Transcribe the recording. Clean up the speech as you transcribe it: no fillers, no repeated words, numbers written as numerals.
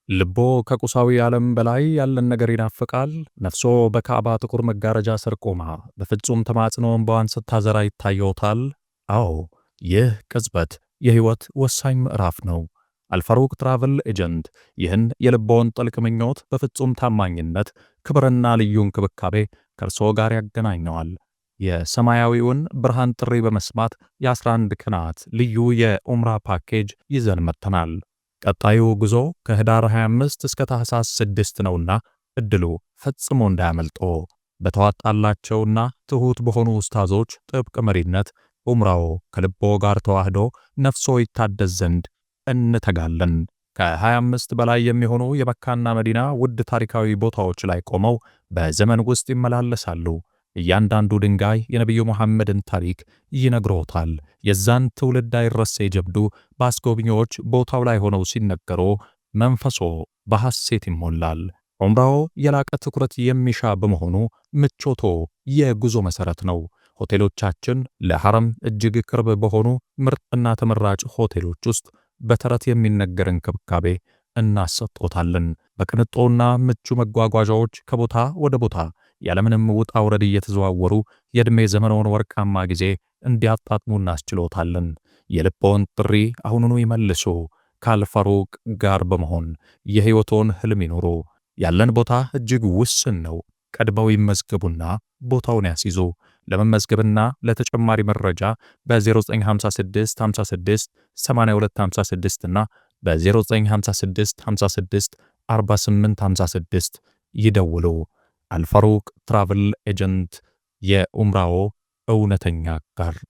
ልቦ ከቁሳዊ ዓለም በላይ ያለን ነገር ይናፍቃል። ነፍሶ በካዕባ ጥቁር መጋረጃ ስር ቆማ በፍጹም ተማጽኖ እንባዋን ስታዘራ ይታየዎታል። አዎ፣ ይህ ቅጽበት የሕይወት ወሳኝ ምዕራፍ ነው። አልፋሩቅ Travel Agent ይህን የልቦን ጥልቅ ምኞት በፍጹም ታማኝነት፣ ክብርና ልዩ እንክብካቤ ከእርስዎ ጋር ያገናኘዋል። የሰማያዊውን ብርሃን ጥሪ በመስማት የ11 ቀናት ልዩ የኡምራ ፓኬጅ ይዘን መጥተናል። ቀጣዩ ጉዞ ከህዳር 25 እስከ ታህሳስ 6 ነውና እድሉ ፈጽሞ እንዳያመልጦ። በተዋጣላቸውና ትሑት በሆኑ ኡስታዞች ጥብቅ መሪነት ኡምራው ከልቦ ጋር ተዋህዶ ነፍሶ ይታደስ ዘንድ እንተጋለን። ከ25 በላይ የሚሆኑ የመካና መዲና ውድ ታሪካዊ ቦታዎች ላይ ቆመው በዘመን ውስጥ ይመላለሳሉ። እያንዳንዱ ድንጋይ የነቢዩ መሐመድን ታሪክ ይነግሮታል። የዛን ትውልድ አይረሴ ጀብዱ በአስጎብኚዎች ቦታው ላይ ሆነው ሲነገሩ መንፈሶ በሐሴት ይሞላል። ዑምራው የላቀ ትኩረት የሚሻ በመሆኑ ምቾቶ የጉዞ መሠረት ነው። ሆቴሎቻችን ለሐረም እጅግ ቅርብ በሆኑ ምርጥና ተመራጭ ሆቴሎች ውስጥ በተረት የሚነገር እንክብካቤ እናሰጦታለን። በቅንጦና ምቹ መጓጓዣዎች ከቦታ ወደ ቦታ ያለምንም ውጣ ውረድ እየተዘዋወሩ የዕድሜ ዘመንዎን ወርቃማ ጊዜ እንዲያጣጥሙ እናስችሎታለን። የልቦን ጥሪ አሁኑኑ ይመልሱ። ከአልፋሩቅ ጋር በመሆን የሕይወቶን ህልም ይኑሩ። ያለን ቦታ እጅግ ውስን ነው። ቀድመው ይመዝገቡና ቦታውን ያስይዙ። ለመመዝገብና ለተጨማሪ መረጃ በ0956 56 82 56 እና በ0956 56 48 56 ይደውሉ። አልፋሩቅ Travel Agent የኡምራዎ እውነተኛ አጋር።